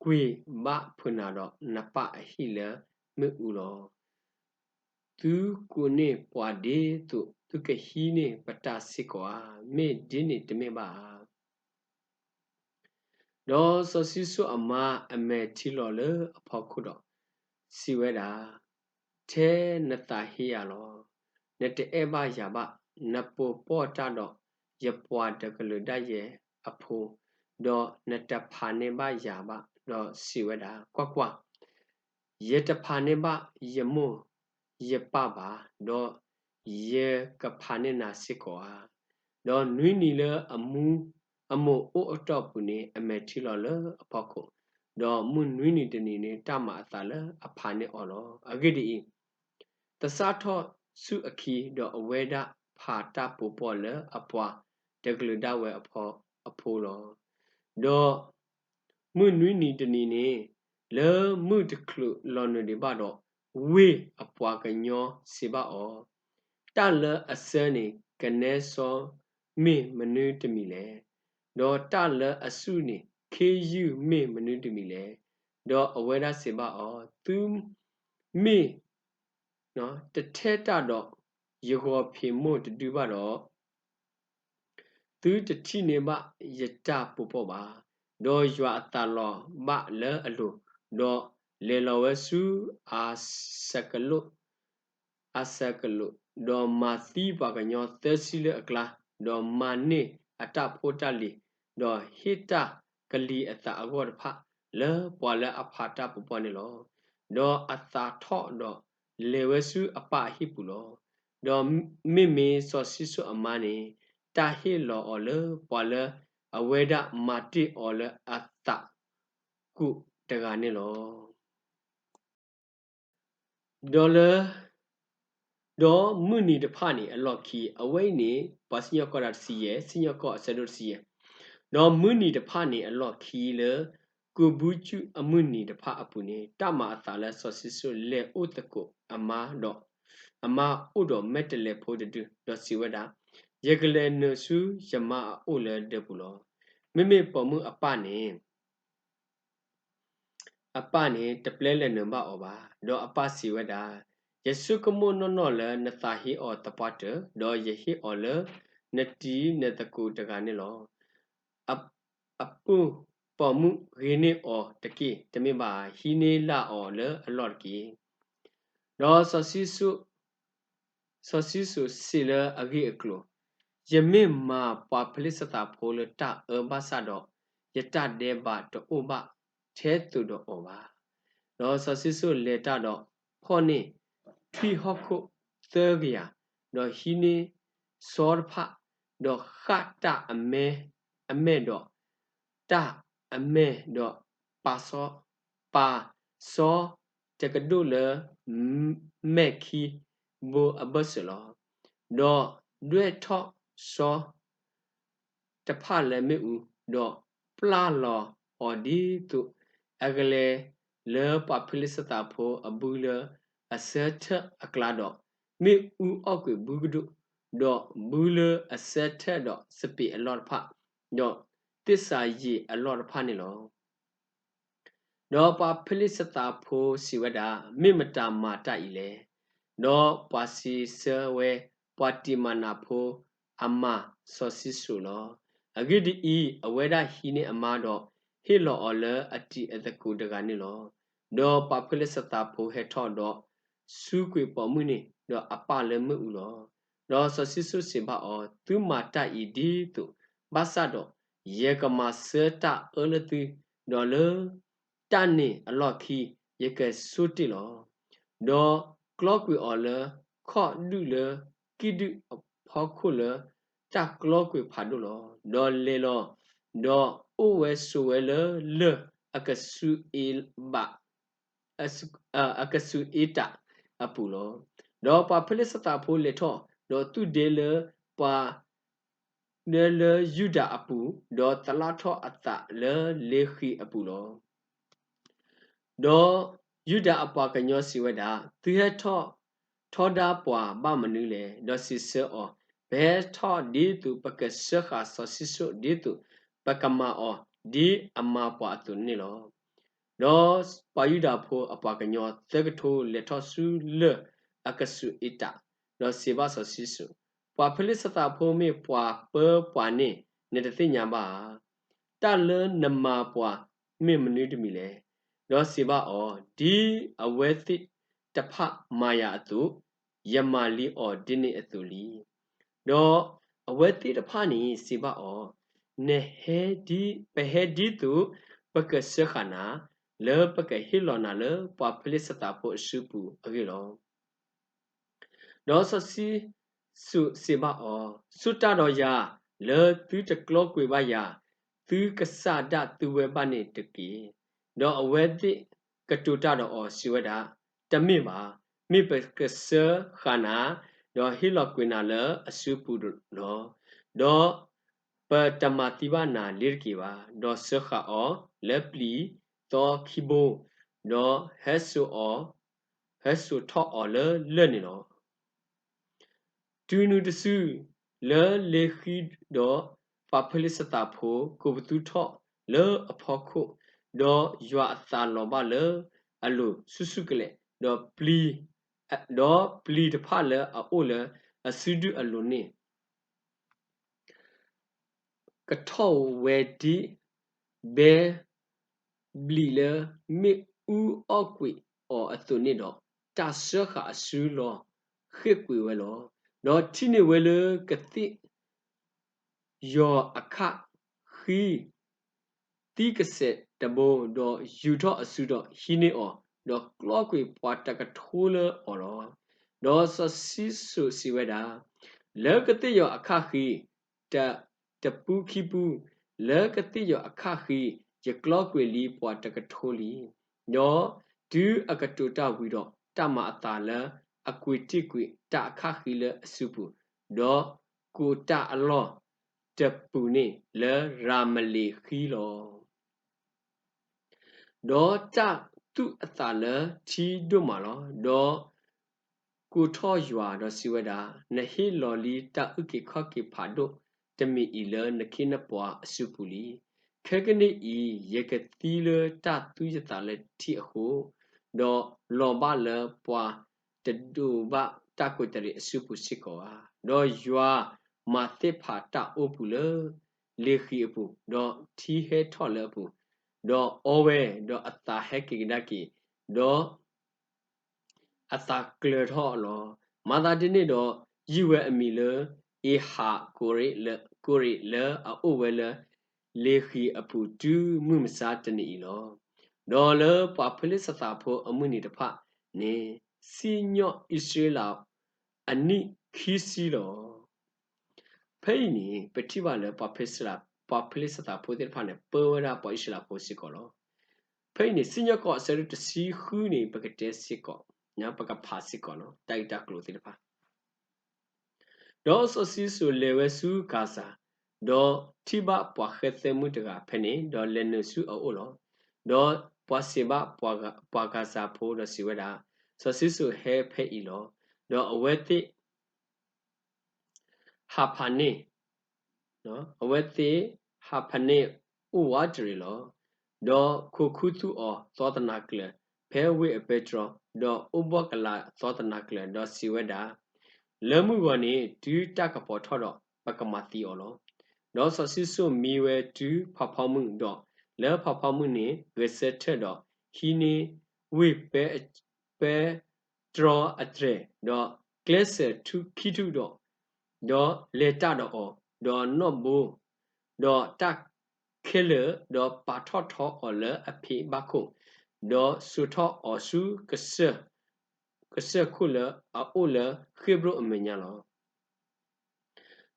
ကွံာ်ဘၣ်ဖုနၤဒီးနပၢ်အဟံၣ်လၢမ့ၣ်အူလီၤ. သုကိးန့ၢ်ပှၤဒ်သိးသုကဟံးန့ၢ်ပတၢ်စ့ၢ်ကီးဧါ, မ့ၢ်ဒ်န့ၣ်တမ့ၢ်ဘၣ်ဧါ. ဒီးစီၤၡံၣ်စိၣ်အမါအမဲာ်ထံလီၤလၢအဖီခိၣ်ဒီး စံးဝဲဒၣ်, ထဲနသးဟ့ယၤလီၤ. နတအဲၣ်ဘၣ်ယၤဘၣ်, နပိာ်ပီၢ်တၢ်ဒီးယပှၤတကလုာ်ဒၣ်ယဲအဖိ, ဒီးနတဖးန့ၢ်ဘၣ်ယၤဘၣ်, ဒီးစံးဝဲဒၣ်, ကွၢ်ကွၢ်, ယတဖးန့ၢ်ဘၣ်ယမိၢ်ယပၢ်ဘၣ်, ဒီးယကဖးန့ၢ်နၤစ့ၢ်ကီးဧါ. ဒီးနွံနံၤလၢအမူ အမိၢ်အိၣ်အတီၢ်ပူၤန့ၣ် အမဲာ်ထံလီၤလၢအဖီခိၣ်, ဒီးမုၢ်နွံနံၤတနံၤန့ၣ် တၢ်မၤအသးလၢအဖးန့ၢ်အီၤလီၤ. အဂ့ၢ်ဒ်အံၤ, သဆၣ်ထီၣ်ဆူအခံ, ဒီးအဝဲဒၣ်ဖးတၢ်ပိာ်ပီၢ်လၢအပှၤတကလုာ်ဒၣ်ဝဲအဖိလီၤ. ဒီးမုၢ်နွံနံၤတနံၤန့ၣ်, လၢမုၢ်တချုးလီၤနုာ်ဒံးဘၣ်ဒီး, ဝ့ၢ်အပှၤကညီစံးဘၣ်အီၤ, တၢ်လၢအဆၢန့ၣ် ကနဲစီမ့ၢ်မနုၤတမံၤလဲၣ်. ဒီးတၢ်လၢအစုၣ်န့ၣ် ခ့ယုၢ်မ့ၢ်မနုၤတမံၤလဲၣ်. ဒီးအဝဲဒၣ်စံးဘၣ်အီၤ, သုမ့ၢ် တထဲတၢ်ဒီးယဂီၤဖံးမိၢ်တဒုဘၣ်ဒီး, သုတထံၣ်န့ၢ်ဘၣ်ယတၢ်ပိာ်ပီၢ်ဘၣ်. ဒီးယွၤအသးလီၤဘၣ်လၢအလိၤ, ဒီးလဲၤလီၤဝဲဆူအၤစကလိၣ်, အၤစကလိၣ်, ဒီးမၤသံပှၤကညီသၢဆံလၢအကျါ, ဒီးမၤန့ၢ်အတၢ်ဖိတၢ်လံၤ, ဒီးဟ့ၣ်တၢ်ကလံၤအသးအဂီၢ်တဖၣ် လၢပှၤလၢအဖးတၢ်ပိာ်ပီၢ်န့ၣ်လီၤ. ဒီးအသးထီၣ်ဒီးလဲၤဝဲဆူအပၢ်အဟံၣ်ပူၤလီၤ. ဒီးမ့မ့ၢ်စီၤၡံၣ်စိၣ်အမါန့ၣ် တၢ်ဟ့ၣ်လီၤအီၤလၢပှၤလၢအဝဲဒၣ်မၤတ့ၢ်အီၤလၢအသးကိးတဂၤန့ၣ်လီၤ. ဒီးလၢ ဒီးမုၢ်နံၤတဖၣ်န့ၣ်အလီၢ်ခံ, အဝဲအံၤန့ၣ် ပှၤစံၣ်ညီၣ်ကွီၢ်တၢ်တဆံယဲၢ်, စံၣ်ညီၣ်ကွီၢ်အဆၢဒိၣ်တဆံယဲၢ်. ဒီးမုၢ်နံၤတဖၣ်န့ၣ်အလီၢ်ခံလၢ ကိၣ်ဘူကၠူၣ်အမုၢ်နံၤတဖၣ်အပူၤန့ၣ်, တၢ်မၤအသးလၢစီၤၡံၣ်စိၣ်လဲၤအိၣ်သကိးအမါဒီး, အမါအိၣ်ဒီးမဲာ်တဲးလဲးဖိတဒု, ဒီးစံးဝဲဒၣ်, ယကလဲၤနုာ်ဆူယမါအအိၣ်လၢဒၢးပူၤလီၤ. မ့မ့ၢ်ပိာ်မုၣ်အပၢ်န့ၣ် အပၢ်န့ၣ်တပျဲလဲၤနုာ်ဘၣ်အီၤဘၣ်. ဒီးအပၢ်စံးဝဲဒၣ်, ယဆိကမိၣ်နီၢ်နီၢ်လၢနသးဟ့အီၤသပှၢ်တၢၢ်, ဒီးယဟ့ၣ်အီၤလၢနတံၤနသကိးတဂၤန့ၣ်လီၤ. အ, အပုၢ်ပိာ်မုၣ်ဂ့ၤန့ၢ်အီၤတက့ၢ်. တမ့ၢ်ဘၣ်, ဟံးန့ၢ်လၢ်အီၤလၢအလီၢ်တက့ၢ်. ဒီးစီၤၡံၣ်စိၣ် စီၤၡံၣ်စိၣ်စံးလၢအဂ့ၢ်အကျိၤ, ယမ့ၢ်မၤပှၤဖလ့ၡသးဖိလၢတၢ်အၢဘၣ်ဆၣ်ဒီး, ယတၢ်ဒဲးဘးတအိၣ်ဘၣ်ထဲသိးဒီးအီၤဘၣ်. ဒီးစီၤၡံၣ်စိၣ်လဲၤတၢ်ဒီးဖီၣ်န့ၢ်ထွံၣ်ဟီၣ်ခိၣ်သၢကယၤ, ဒီးဟံးန့ၢ်စီတဖၣ်, ဒီးဃၣ်တၢ်အမဲ, အမဲာ်ဒီး, တၢ်အမဲာ်ဒီးပာ်စီ ပာ်စီတကဒိၣ်လၢ မဲာ်ခံဘိအဘၢၣ်စၢၤလီၤ. ဒီးဒွဲၣ်ထီၣ်စီတဖၣ်လၢမ့ၣ်အူ, ဒီးပျၢ်လီၤအီၤဒ်သိးအကလဲၤလၢပှၤဖလ့ၡသးဖိအဘုလၢအဆၢထၢၣ်အကျါဒီး, မ့ၣ်အူအီၣ်ကွံာ်ဘုကဒိၣ်, ဒီးဘုလၢအဆၢထၢၣ်ဒီးစပံးအလီၢ်တဖၣ်, ဒီးသ့ၣ်စၤယံးအလီၢ်တဖၣ်န့ၣ်လီၤ. ဒီးပှၤဖလ့ၡသးဖိစံးဝဲဒၣ်, မ့ၢ်မတၤမၤတၢ်အံၤလဲၣ်. ဒီးပှၤစံးဆၢဝဲပှၤတံာ်မၤနးဖိအမၤစီၤၡံၣ်စိၣ်လီၤ. အဂ့ၢ်ဒ်အံၤ, အဝဲဒၣ်ဟံးန့ၢ်အမါဒီးဟ့ၣ်လီၤအီၤလၢအတံၤအသကိးတဂၤန့ၣ်လီၤ. ဒီးပှၤဖလ့ၡသးဖိဟဲထီၣ်ဒီး စူးကွံာ်ပိာ်မုၣ်န့ၣ်ဒီးအပၢ်လၢမ့ၣ်အူလီၤ. ဒီးစီၤၡံၣ်စိၣ်စံးဘၣ်အီၤ, သုမၤတၢ်အံၤဒ်သိးဘၣ်ဆၣ်ဒီး, ယကမၤဆၢတၢ်အၢလၢသု, ဒီးလၢတၢ်န့ၣ်အလီၢ်ခံ ယကဆိတ့ၢ်လီၤ. ဒီးကျီကွံာ်အီၤလၢခီၣ်ဒူၣ်လၢကံၣ်ဒူၣ်အဖီခိၣ်လၢတၢ်ကျီကွံာ်ဖးဒိၣ်လီၤ. ဒီးလဲၤလီၤ, ဒီးအိၣ်ဝဲဆိးဝဲလၢလၢၢ်အကစူးအ့ဘး အကစူးအ့တးအပူၤလီၤ. ဒီးပှၤဖလ့ၡသးဖိလဲၤထီၣ်, ဒီးသူၣ်ဒ့လၢပှၤ လၢလၢယူဒၤအပူၤ, ဒီးသလၣ်ထီၣ်အသးလၢလ့ၤဃံၤအပူၤလီၤ. ဒီးယူဒၤအပှၤကညီစံးဝဲဒၣ်, သုဟဲထီၣ်ထီဒါပှၤဘၣ်မနုၤလဲၣ်. ဒီးစံးဆၢအီၤ, ပဟဲထီၣ်ဒ်သိးပကစၢဃာ်စီၤၡံၣ်စိၣ်ဒ်သိးပကမၤအီၤဒ်အမၤပှၤအသိးန့ၣ်လီၤ. ဒီးပှၤယူဒၤဖိအပှၤကညီသၢကထိလဲၤထီၣ်ဆူလၢၢ်အကစူးအ့တး, ဒီးစံးဘၣ်စီၤၡံၣ်စိၣ်, ပှၤဖလ့ၡသးဖိမ့ၢ်ပှၤပၢပှၤန့ၣ် နတသ့ၣ်ညါဘၣ်ဧါ. တၢ်လၢနမၤပှၤမ့ၢ်မနုၤတမံၤလဲၣ်. ဒီးစံးဘၣ်အီၤ, ဒ်အဝဲသ့ၣ်တဖၣ်မၤယၤအသိး, ယမၤလံအီၤဒ်န့ၣ်အသိးလံ. ဒီးအဝဲသ့ၣ်တဖၣ်န့ၣ်စံးဘၣ်အီၤ, နဟဲဒ်, ပဟဲဒ်သိးပကစၢဃာ်နၤ, လၢပကဟ့ၣ်လီၤနၤလၢပှၤဖလ့ၡသးဖိအစုပူၤအဂ့ၢ်လီၤ. ဒီးစီၤၡံၣ်စိၣ်စံးဘၣ်အီၤ, ဆိၣ်တၢ်ဒီးယၤ, လၢသုတကျီကွံာ်ဘၣ်ယၤ, သုကစၢ်ဒၣ်သုဝဲဘၣ်န့ၣ်တက့ၢ်. ဒီးအဝဲသ့ၣ်ကတိၤတၢ်ဒီးအီၤစံးဝဲဒၣ်, တမ့ၢ်ဘၣ်, မ့ၢ်ပကစၢဃာ်နၤ, ဒီးဟ့ၣ်လီၤကွံာ်နၤလၢအစုပူၤလီၤ. ဒီးပတမၤသံဘၣ်နၤလ့ၤတက့ၢ်ဘၣ်. ဒီးစၢဃာ်အီၤလၢပျံၤသီခံဘိ, ဒီးဟဲစိာ်အီၤ, ဟဲစိာ်ထီၣ်အီၤလၢလၢၢ်န့ၣ်လီၤ. တုၤနုၤတစု, လၢလ့ၤဃံၤဒီးပှၤဖလ့ၡသးဖိကိးပသူထီၣ်လၢအဖီခိၣ်, ဒီးယွၤအသးလီၤဘၣ်လၢအလိၤဆူၣ်ဆူၣ်ကလဲာ်, ဒီးပျံၤ, ဒီးပျံၤတဖၣ်လၢအအိၣ်လၢအစုဒုၣ်အလိၤန့ၣ် ကထီၣ်ဝဲဒ် ဘဲဘျံးလၢမ့ၣ်အူအီၣ်ကွံာ်အီၤအသိးန့ၣ်ဒီး, တၢ်စၢဃာ်အစုလီၤဃ့ၢ်ကွံာ်ဝဲလီၤ. ဒီးထံၣ်န့ၢ်ဝဲလၢကသ့ၣ် ယီၤအခၣ်ဃံ သံကစဲးတဘိ, ဒီးယူာ်ထီၣ်အစုဒီးဟံးန့ၢ်အီၤ, ဒီးကျီကွံာ်ပှၤတကထိလၢအီၤလီၤ. ဒီးစီၤၡံၣ်စိၣ်စံးဝဲဒၣ်, လၢကသ့ၣ်ယီၤအခၣ်ဃံ တ, တပူခံပူ, လၢကသ့ၣ်ယီၤအခၣ်ဃံ ယကျီကွံာ်လံပှၤတကထိလံ. ဒီးတုၤအကတိၤတၢ်ဝံၤဒီး, တၢ်မၤအသးလၢအကွံာ်တ့ၢ်ကွံာ်တၢ်အခၣ်ဃံလၢအစုပူၤ, ဒီးကိးတၢ်အလီၢ် တပူၤန့ၣ်လၢရၤမလ့ၤဃံလီၤ. ဒီးတၢ်သူၣ်အသးလၢထံဒိၣ်မးလီၤ. ဒီးကိးထီၣ်ယွၤဒီးစံးဝဲဒၣ်, နဟ့ၣ်လီၤလံတၢ်အုၣ်က့ၤခီၣ်က့ၤဖးဒိၣ်တမံၤအံၤလၢနခ့နပှၤအစုပူၤလံ. ခဲကနံၣ်အံၤ ယကသံလၢတၢ်သူၣ်ယသးလၢထံအဃိ, ဒီးလီၤဘၣ်လၢပှၤတဒိးဘၣ်တၢ်ကူးတရံးအစုပူၤစ့ၢ်ကီးဧါ. ဒီးယွၤမၤသ့ၣ်ဖးတၢ်အိၣ်ပူၤလၢလ့ၤဃံၤအပူၤ, ဒီးထံဟဲထီၣ်လၢအပူၤ, ဒီးအီဝဲ, ဒီးအသးဟဲက့ၤကဒါက့ၤ, ဒီး အသးကျၢၤထီၣ်လီၤ. မၤသးဒ်န့ၣ်ဒီး, ယုၢ်ဝဲအမံၤလၢ အ့ဟးကိရ့းလၢ, ကိရ့းလၢအအိၣ်ဝဲလၢ လ့ၤဃံၤအပူၤတုၤမုၢ်မဆါတနံၤအံၤလီၤ. ဒီးလၢပှၤဖလ့ၡသးဖိအမုၢ်နံၤတဖၣ်န့ၣ်, စံၣ်ညီၣ်အံၣ်စရ့လးအနံၣ်ခံဆံလီၤ. ဖဲအံၤန့ၣ် ပထံၣ်ဘၣ်လၢ ပှၤဖလ့ၡသးဖိသ့ၣ်တဖၣ်န့ၣ် ပၢဝဲဒၣ်ပှၤအံၣ်စရ့လးဖိစ့ၢ်ကီးလီၤ. ဖဲအံၤန့ၣ် စံၣ်ညီၣ်ကွီၢ်အဆၢဒိၣ်တဆံဃုန့ၣ် ပကတဲစ့ၢ်ကီး, ပကဖးစ့ၢ်ကီး, တၢ်ဂ့ၢ်တၢ်ကျိၤသ့ၣ်တဖၣ်. ဒီးစီၤၡံၣ်စိၣ်လဲၤဝဲဆူကၤစၤ, ဒီးထံၣ်ဘၣ်ပှၤဃဲသဲမုၣ်တဂၤဖဲန့ၣ်, ဒီးလဲၤနုာ်ဆူအအိၣ်လီၤ. ဒီးပှၤစံးဘၣ်ပှၤကၤစၤဖိဒီးစံးဝဲဒၣ်, စီၤၡံၣ်စိၣ်ဟဲဖဲအံၤလီၤ. ဒီးအဝဲသ့ၣ် ဟးဖးန့ၣ်, အဝဲသ့ၣ်ဟးဖးန့ၣ်အိၣ်ဝးတရံးလီၤ. ဒီးခိးခူသူၣ်အီၤသီသနၤကျၢၤ ဖဲဝ့ၢ်အပဲတြီ, ဒီးအိၣ်ဘှီၣ်ကလာ်သီသနၤကျၢၤ, ဒီးစံးဝဲဒၣ်, လၢမုၢ်ဂီၤန့ၣ် တုၤတၢ်ကပီၤထီၣ်ဒီး ပကမၤသံအီၤလီၤ. ဒီးစီၤၡံၣ်စိၣ်မံဝဲတုၤဖးဖီမုၢ်ဒီး, လၢဖးဖီမုၢ်န့ၣ် ဂဲၤဆၢထၢၣ်ဒီး ဟံးန့ၢ်ဝ့ၢ်ပဲ ပဲတြီအတြဲၤ, ဒီးကျဲးစၢးထူခံထူၣ်ဒီး, ဒီးလဲၤတၢ်ဒီးအီၤ, ဒီးနီၣ်ဘိ, ဒီးတၢ်ခဲလၢာ်, ဒီးပာ်ထီၣ်ထီအီၤလၢအဖံးဘၣ်ခိၣ်, ဒီးစိာ်ထီၣ်အီၤဆူ ကစၢၢ်ခိၣ်လၢအအိၣ်လၢဃ့ၢ်ဘြိၣ်အမဲာ်ညါလီၤ.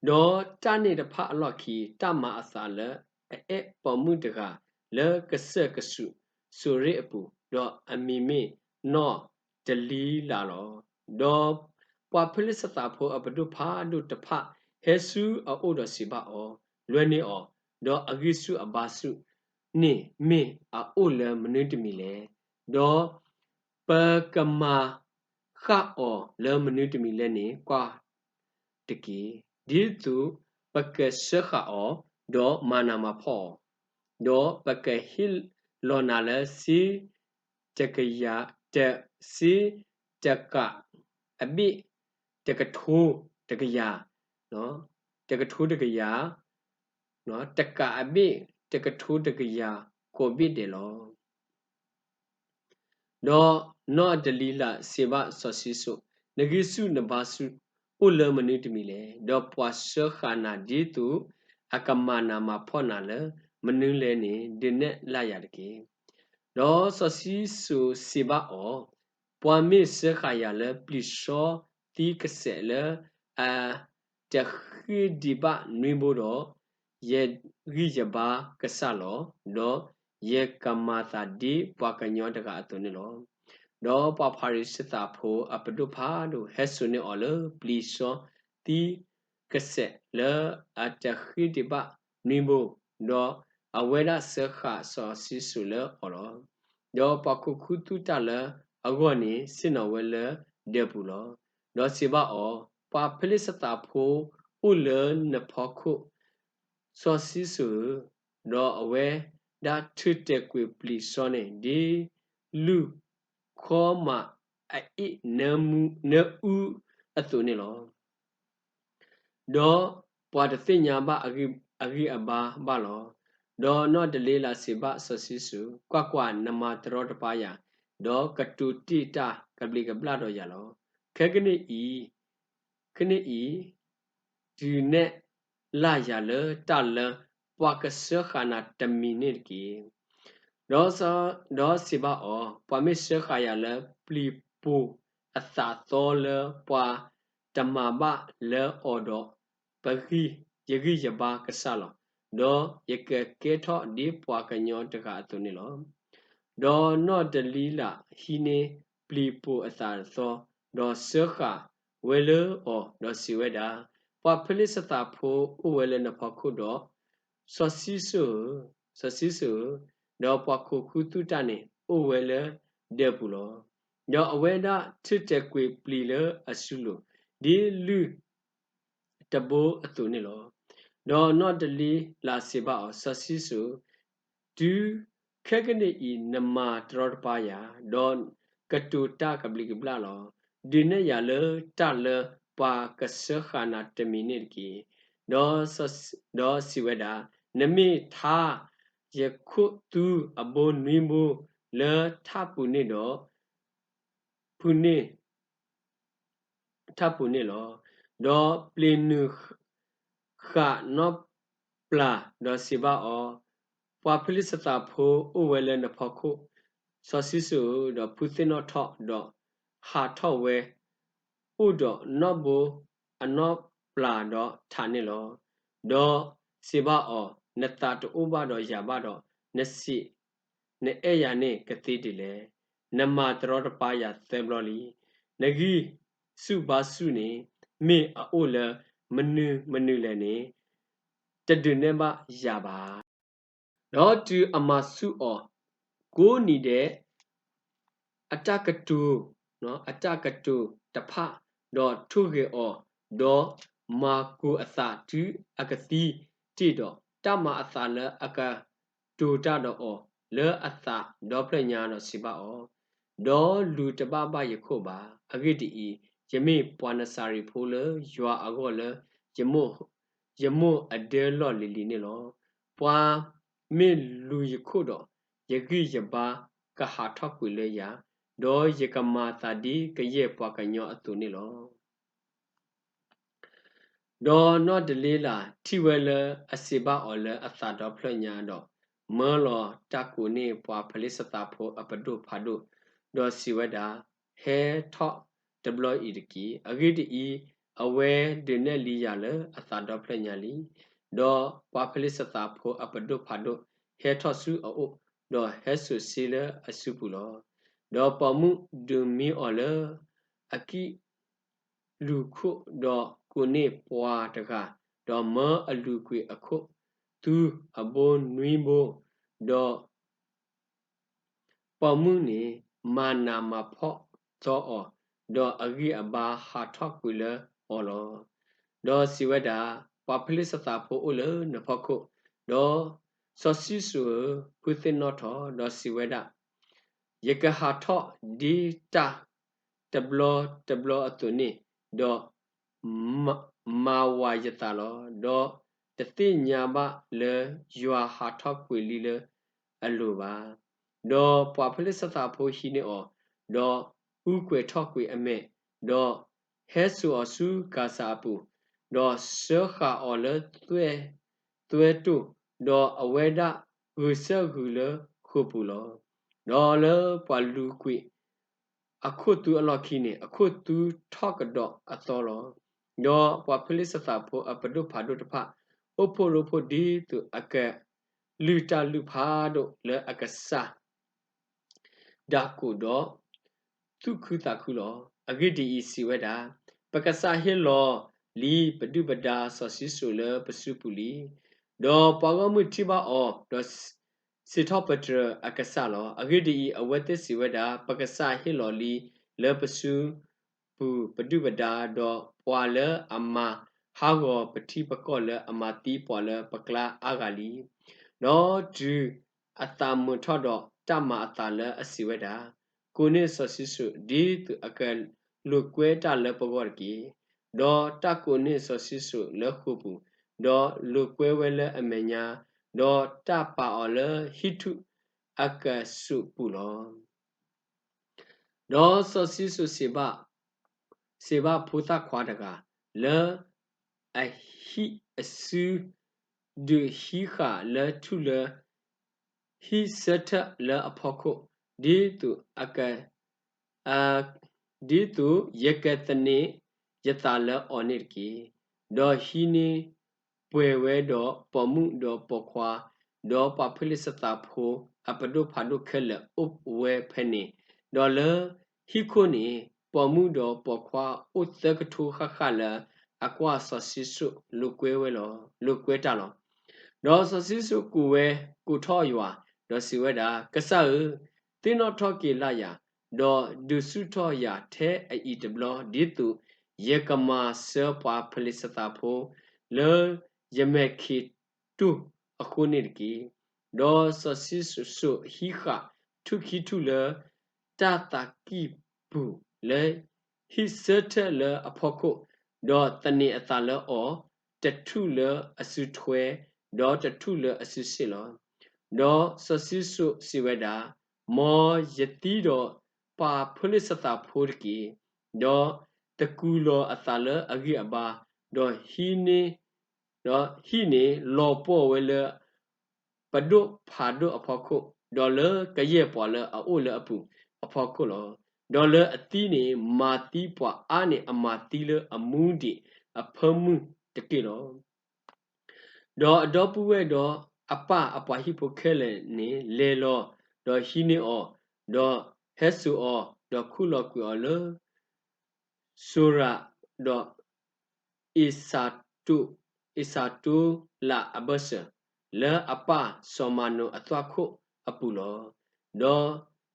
ဒီးတၢ်န့ၣ်တဖၣ်အလီၢ်ခံ တၢ်မၤအသးလၢအအဲၣ်ပိာ်မုၣ်တဂၤ လၢကစၢၢ်ကစူးစူၤရ့ၣ်အပူၤ, ဒီးအမံၤမ့ၢ်နီၢ်တလံလးလီၤ. ဒီးပှၤဖလ့ၡသးဖိအပဒိၣ်ဖးဒိၣ်တဖၣ် ဟဲဆူအအိၣ်ဒီးစံးဘၣ်အီၤ, လွဲန့ၢ်အီၤ, ဒီးအဂံၢ်ဆူၣ်အဘါဆူၣ်န့ၣ်မ့ၢ်အအိၣ်လၢမနုၤတမံၤလဲၣ်. ဒီး ပကမၤဃၣ်အီၤလၢမနုၤတမံၤလဲၣ်န့ၣ် ကွၢ်တက့ၢ်. ဒ်သိးပကစၢဃာ်အီၤ, ဒီးမၤနးမၤဖှီၣ်အီၤ, ဒီးပကဟ့ၣ်လီၤနၤလၢစ့တကယၤ, တ, စ့တကးအဘ့ၣ်တကထိတကယၤ, တကထိတကယၤ, တကးအဘ့ၣ်တကထိတကယၤကိးဘ့ၣ်ဒဲးလီၤ. ဒီးနီၢ်တလံလးစံးဘၣ်စီၤၡံၣ်စိၣ်, နဂံၢ်ဆူၣ်နဘါဆူၣ်အိၣ်လၢမနုၤတမံၤလဲၣ်. ဒီးပှၤစၢဃာ်နၤဒ်သိးအကမၤနးမၤဖှီၣ်နၤလၢမနုၤလဲၣ်န့ၣ် ဒုးနဲၣ်လၢ်ယၤတက့ၢ်. ဒီးစီၤၡံၣ်စိၣ်စံးဘၣ်အီၤ, ပှၤမ့ၢ်စၢဃာ်ယၤလၢပျံၤစီသံကစဲးလၢအတဃ့ဒံးဘၣ်နွံဘိဒီး, ယဂံၢ်ယဘါကစၢ်လီၤ. ဒီးယကမၤသးဒ်ပှၤကညီတဂၤအသိးန့ၣ်လီၤ. ဒီးပှၤဖၤရံၤၡသးဖိအပဒိၣ်ဖးဒိၣ် ဟဲစိာ်န့ၢ်အီၤလၢပျံၤစီသံကစဲးလၢအတဃ့ဒံးဘၣ်နွံဘိ, ဒီးအဝဲဒၣ်စၢဃာ်စီၤၡံၣ်စိၣ်လၢအီၤလီၤ. ဒီးပှၤခိးခူသူၣ်တၢ်လၢအဂီၢ်န့ၣ် ဆ့ၣ်နီၤဝဲလၢဒၢးပူၤလီၤ. ဒီးစံးဘၣ်အီၤ, ပှၤဖလ့ၡသးဖိအိၣ်လၢနဖီခိၣ်, စီၤၡံၣ်စိၣ်ဧၢ, ဒီးအဝဲဒၣ်ထုးတဲာ်ကွံာ်ပျံၤစီန့ၣ် ဒ်လူၢ်ခီမးအအ့ၣ် နၢအူအသိးန့ၣ်လီၤ. ဒီးပှၤတသ့ၣ်ညါဘၣ်အဂံၢ်အဘါဘၣ်လီၤ. ဒီးနီၢ်တလံလးစံးဘၣ်စီၤၡံၣ်စိၣ်, ကွၢ်ကွၢ်, နမၤတရီတပါယၤ, ဒီးကတိၤတ့ၢ်တၢ်ကဘျံးကဘျၣ်ဒီးယၤလီၤ. ခဲကနံၣ်အံၤ, ခဲကနံၣ်အံၤ, ဒုးနဲၣ်လၢ်ယၤလၢတၢ်လၢပှၤကစၢဃာ်နၤတမံၤန့ၣ်တက့ၢ်. ဒီးစံးဘၣ်အီၤ, ပှၤမ့ၢ်စၢဃာ်ယၤလၢပျံၤပိာ်အသးသီလၢပှၤတမၤဘၣ်လၢအီၤဒီး, ပဂံၢ်, ယဂံၢ်ယဘါကစၢ်လီၤ. ဒီးယကကဲထီၣ်ဒ်ပှၤကညီတဂၤအသိးန့ၣ်လီၤ. ဒီးနီၢ်တလံလးဟံးန့ၢ်ပျံၤပိာ်အသးသီ, ဒီးစၢဃာ်ဝဲလၢအီၤ, ဒီးစံးဝဲဒၣ်, ပှၤဖလ့ၡသးဖိအိၣ်ဝဲလၢနဖီခိၣ်ဒီး, စီၤၡံၣ်စိၣ်ဧၢ, စီၤၡံၣ်စိၣ်ဧၢ, ဒီးပှၤခိးဃုသူၣ်တၢ်န့ၣ် အိၣ်ဝဲလၢဒၢးပူၤလီၤ. ဒီးအဝဲဒၣ်ထုးတဲာ်ကွံာ်ပျံၤလၢအစုလိၤ, ဒ်လုၢ်တဘိအသိးန့ၣ်လီၤ. ဒီးနီၢ်တလံလးစံးဘၣ်အီၤ, စီၤၡံၣ်စိၣ်, တုၤခဲကနံၣ်အံၤ နမၤတရီတပါယၤ, ဒီးကတိၤတၢ်ကဘျံးကဘျၣ်လီၤ. ဒုးနဲၣ်ယၤလၢတၢ်လၢပှၤကစၢဃာ်နၤတမံၤန့ၣ်တက့ၢ်. ဒီးစံးဝဲဒၣ်, နမ့ၢ်ထါယခိၣ်သူအဘိနွံဘိလၢထးပူၤန့ၣ်ဒီး, ပူၤန့ၣ် ထးပူၤန့ၣ်လီၤ. ဒီးပျ့ၤနုာ်ဃာ်နီၢ်ပျၢ်, ဒီးစံးဘၣ်အီၤ, ပှၤဖလ့ၡသးဖိအိၣ်ဝဲလၢနဖီခိၣ်, စီၤၡံၣ်စိၣ်ဧၢ, ဒီးဖုသ့ၣ်နီၣ်ထီၣ်, ဒီးဟးထီၣ်ဝဲ, အိၣ်ဒီးနီၣ်ဘိအနီၢ်ပျၢ်ဒီးထးန့ၣ်လီၤ. ဒီးစံးဘၣ်အီၤ, နသးတအိၣ်ဘၣ်ဒီးယၤဘၣ်ဒီး, နစံး နအဲၣ်ယၤန့ၣ်ကသ့ဒ်လဲၣ်. နမၤတရီတပါယၤသၢဘျီလံ. နဂံၢ်ဆူၣ်ဘါဆူၣ်န့ၣ် မ့ၢ်အအိၣ်လၢမနုၤမနုၤလဲၣ်န့ၣ် တဒုးနဲၣ်ဘၣ်ယၤဘၣ်. ဒီးတုၤအမၤဆူၣ်အီၤကိးနံၤဒဲး အတၢ်ကတိၤ, အတၢ်ကတိၤတဖၣ်, ဒီးထိၣ်ဂဲၤအီၤ, ဒီးမၤကိၤအသးတုၤအကသံတ့ၢ်ဒီး, တၢ်မၤအသးလၢအကတိၤတၢ်ဒီးအီၤလၢအသးဒီဖျၢၣ်ညါဒီးစံးဘၣ်အီၤ, ဒီးလူၤတဘၣ်ဘၣ်ယခိၣ်ဘၣ်. အဂ့ၢ်ဒ်အံၤ, ယမ့ၢ်ပှၤနစၤရ့းဖိလၢယွၤအဂီၢ်လၢ ယမိၢ်အဒၢလီၢ်လံၤလံၤန့ၣ်လီၤ. ပှၤမ့ၢ်လူၤယခိၣ်ဒီး, ယဂံၢ်ယဘါကဟးထီၣ်ကွံာ်လၢယၤ, ဒီးယကမၤသးဒ်ကယဲၢ်ပှၤကညီအသိးန့ၣ်လီၤ. ဒီးနီၢ်ဒလ့လးထံၣ်ဝဲလၢအစံးဘၣ်အီၤလၢအသးဒီဖျၢၣ်ညါဒီး, မၢလီၤတၢ်ကိးန့ၢ်ပှၤဖလ့ၡသးဖိအပဒိၣ်ဖးဒိၣ်, ဒီးစံးဝဲဒၣ်, ဟဲထီၣ်တဘျီအံၤတက့ၢ်. အဂ့ၢ်ဒ်အံၤ, အဝဲဒုးနဲၣ်လံယၤလၢအသးဒီဖျၢၣ်ညါလံ. ဒီးပှၤဖလ့ၡသးဖိအပဒိၣ်ဖးဒိၣ်ဟဲထီၣ်ဆူအအိၣ်, ဒီးဟဲစိာ်စ့လၢအစုပူၤလီၤ. ဒီးပိာ်မုၣ်ဒုးမံအီၤလၢအကံၣ် လူၤခိၣ်, ဒီးကိးန့ၢ်ပှၤတဂၤ, ဒီးမၢအလူၤကွံာ်အခိၣ်သူအဘိနွံဘိ, ဒီးပိာ်မုၣ်န့ၣ် မၤနးမၤဖှီၣ်သီအီၤ, ဒီးအဂံၢ်အဘါဟးထီၣ်ကွံာ်လၢအီၤလီၤ. ဒီးစံးဝဲဒၣ်, ပှၤဖလ့ၡသးဖိအိၣ်လၢနဖီခိၣ်, ဒီးစီၤၡံၣ်စိၣ်ဧၢ, ဖုသ့ၣ်နီၣ်ထီၣ်, ဒီးစံးဝဲဒၣ်, ယကဟးထီၣ်ဒ်တၢ်တဘျီတဘျီအသိးန့ၣ်, ဒီးမၤဝးယသးလီၤ. ဒီးတသ့ၣ်ညါဘၣ်လၢယွၤဟးထီၣ်ကွံာ်လံလၢအလိၤဘၣ်. ဒီးပှၤဖလ့ၡသးဖိဟံးန့ၢ်အီၤ, ဒီးအူကွဲးထီၣ်ကွံာ်အမဲာ်, ဒီးဟဲစိာ်အီၤဆူကၤစၤအပူၤ, ဒီးစၢဃာ်အီၤလၢသွဲၣ်တိၢ်, ဒီးအဝဲဒၣ်ဂုာ်ဆၢၣ်ဂုာ်လၢဃိာ်ပူၤလီၤ. ဒီးလၢပှၤလူၤကွံာ်အခိၣ်သူအလီၢ်ခံန့ၣ်, အခိၣ်သူထီၣ်ကဒီးအသီလီၤ. ဒီးပှၤဖလ့ၡသးဖိအပဒိၣ်ဖးဒိၣ်တဖၣ် အိၣ်ဖှိၣ်ရိဖှိၣ်ဒ်သိးအကလုၢ်တၢ်လုၢ်ဖးဒိၣ်လၢအကစၢ် ဒၤကိးဒီး သူၣ်ခုသးခုလီၤ. အဂ့ၢ်ဒ်အံၤ, စံးဝဲဒၣ်, ပကစၢ်ဟ့ၣ်လီၤလံပဒုၣ်ပဒါစီၤၡံၣ်စိၣ်လၢပစုပူၤလံ. ဒီးပှၤဂီၢ်မုၢ်ထံၣ်ဘၣ်အီၤ, ဒီးစံးထီၣ်ပတြၢၤအကစၢ်လီၤ. အဂ့ၢ်ဒ်အံၤ, အဝဲသ့ၣ်စံးဝဲဒၣ်, ပကစၢ်ဟ့ၣ်လီၤလံလၢပစုပူၤပဒုၣ်ပဒါ, ဒီးပှၤလၢအမၤဟးဂီၤပထံပကီၢ်လၢအမၤသံပှၤလၢပကျါအါဂၤလံ. ဒီးတုၤအသးမုာ်ထီၣ်ဒီးတၢ်မၤအသးလၢအစံးဝဲဒၣ်, ကိးန့ၢ်စီၤၡံၣ်စိၣ်ဒ်သိးအကလိာ်ကွဲတၢ်လၢပဂီၢ်တက့ၢ်. ဒီးတၢ်ကိးန့ၢ်စီၤၡံၣ်စိၣ်လၢဃိာ်ပူၤ, ဒီးလိာ်ကွဲဝဲလၢအမဲာ်ညါ, ဒီးတၢ်ပာ်အီၤလၢဟံၣ်ထူၣ်အကဆူးပူၤလီၤ. ဒီးစီၤၡံၣ်စိၣ်စံးဘၣ်, စံးဘၣ်ဖိသၣ်ခွါတဂၤ, လၢအဟံၣ်အစု ဒုးဟံးဃာ်လၢထူၣ်လၢဟံၣ်ဆၢထၢၣ်လၢအဖီခိၣ်, ဒ်သိးအက ဒ်သိးယကသန့ၤယသးလၢအီၤန့ၣ်တက့ၢ်. ဒီးဟံးန့ၢ်ပှဲၤဝဲဒီးပိာ်မုၣ်ဒီးပိာ်ခွါ, ဒီးပှၤဖလ့ၡသးဖိအပဒိၣ်ဖးဒိၣ်ခဲလၢာ်အိၣ်ဝဲဖဲန့ၣ်, ဒီးလၢဟံၣ်ခိၣ်န့ၣ် ပိာ်မုၣ်ဒီးပိာ်ခွါအိၣ်သၢကထိဃၣ်ဃၣ်လၢ အကွၢ်စီၤၡံၣ်စိၣ်လိာ်ကွဲဝဲလီၤ, လိာ်ကွဲတၢ်လီၤ. ဒီးစီၤၡံၣ်စိၣ်ကိးဝဲ, ကိးထီၣ်ယွၤ, ဒီးစံးဝဲဒၣ်, ကစၢ်ဧၢ, သ့ၣ်နီၣ်ထီၣ်က့ၤလၢ်ယၤ, ဒီးဒုးဆူၣ်ထီၣ်ယၤထဲအအံၤတဘျီ, ဒ်သိးယကမၤဆၢပှၤဖလံးစတံဖိ လၢယမဲာ်ချံတိၢ်အဃိန့ၣ်တက့ၢ်. ဒီးစီၤၡံၣ်စိၣ်ဟံးဃာ်ထူၣ်ခံထူၣ်လၢ တၢ်သးကံၢ်ပူၤလၢဟံၣ်ဆၢထၢၣ်လၢအဖီခိၣ်, ဒီးသန့ၤအသးလၢအီၤ, တထူၣ်လၢအစုထွဲ, ဒီးတထူၣ်လၢအစုစ့ၣ်လီၤ. ဒီးစီၤၡံၣ်စိၣ်စံးဝဲဒၣ်, မ်ယသံဒီးပှၤဖလံးစတံဖိတက့ၢ်. ဒီးသကူးလီၤအသးလၢအဂံၢ်အဘါ, ဒီးဟံးန့ၢ် ဒီးဟံၣ်န့ၣ်လီၤပှီၢ်ဝဲလၢ ပဒိၣ်ဖးဒိၣ်အဖီခိၣ်, ဒီးလၢကယဲၢ်ပှၤလၢအအိၣ်လၢအပူၤအဖီခိၣ်လီၤ. ဒီးလၢအသံန့ၣ် မၤသံပှၤအါန့ၢ်အမၤသံလၢအမူဒံးအဖၢမုၢ်တက့ၢ်လီၤ. ဒီးအဒီပုၢ်ဝဲၢ်ဒီးအပၢ်အပှၤဟံၣ်ဖိခဲလၢာ်န့ၣ် လဲၤလီၤ, ဒီးဟံးန့ၢ်အီၤ, ဒီးဟဲစိာ်အီၤ, ဒီးခူၣ်လီၤကွံာ်အီၤလၢ စိၤရး, ဒီး အ့စတိ, အ့စတိလးအဘၢၣ်စၢၤ, လၢအပၢ်စီၤမၤနိၤအသွၣ်ခိၣ်အပူၤလီၤ.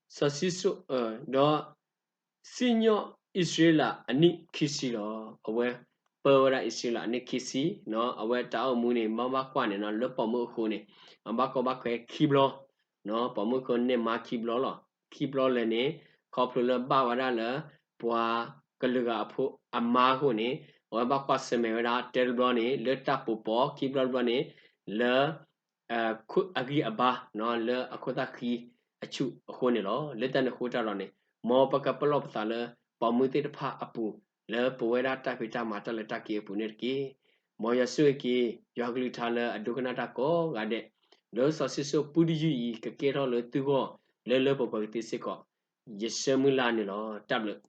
ဒီးစီၤၡံၣ်စိၣ်, ဒီးစံၣ်ညီၣ်အံၣ်စရ့လးအနံၣ်ခံဆံလီၤ. အဝဲပၢဝဲဒၣ်အံၣ်စရ့လးအနံၣ်ခံဆံ, အဝဲတၢ်အိၣ်မူန့ၣ် မ့ၢ်ဘၣ်ကွၢ်န့ၣ် လၢပိာ်မုၣ်အဃိန့ၣ် အဘၣ်ကီဘၣ်ခဲခံဘျီ ပိာ်မုၣ်အဃိန့ၣ်မၤခံဘျီလီၤ. ခံဘျီလၢာ်န့ၣ် ခီဖျိလၢဘၣ်ဝဲဒၣ်လၢ ပှၤကလုာ်ဂၤအဖိအမါအဃိန့ၣ် အဝဲဘၣ်ကွၢ်ဆၢၣ်မဲာ်ဝဲဒၣ် တၢတဘျီန့ၣ် လၢတၢ်ပိာ်ပီ, ခံဘျီတဘျီန့ၣ် လၢ အဂံၢ်အဘါ လၢအခိၣ်သၣ်ဃံအဆူၣ်အဃိန့ၣ်လီၤ. လၢတၢ်န့ၣ်အဃိတၢ်ဒီးန့ၣ် မ်ပကပလီၢ်ပသးလၢ ပိာ်မုၣ်သ့ၣ်တဖၣ်အပူၤ လၢပဝဲဒၣ်တၢ်ဖံးတၢ်မၤတၢ်လဲၤတၢ်က့ၤအပူၤန့ၣ်တက့ၢ်. မ်ယွၤဆိၣ်ဂ့ၤက့ၤ ယွၤကလုၢ်ကထါလၢအဒိကနၣ်တၢ်ကိးဂၤဒဲး, လၢစီၤၡံၣ်စိၣ်ပူတယုၢ်အံၤ ကကဲထီၣ်လၢသုဂီၢ် လၢလၢပှဲၤပှဲၤကသ့စ့ၢ်ကီး, ယဆၢမုၢ်လၢ်န့ၣ်လီၤ. တၢ်ဘျုး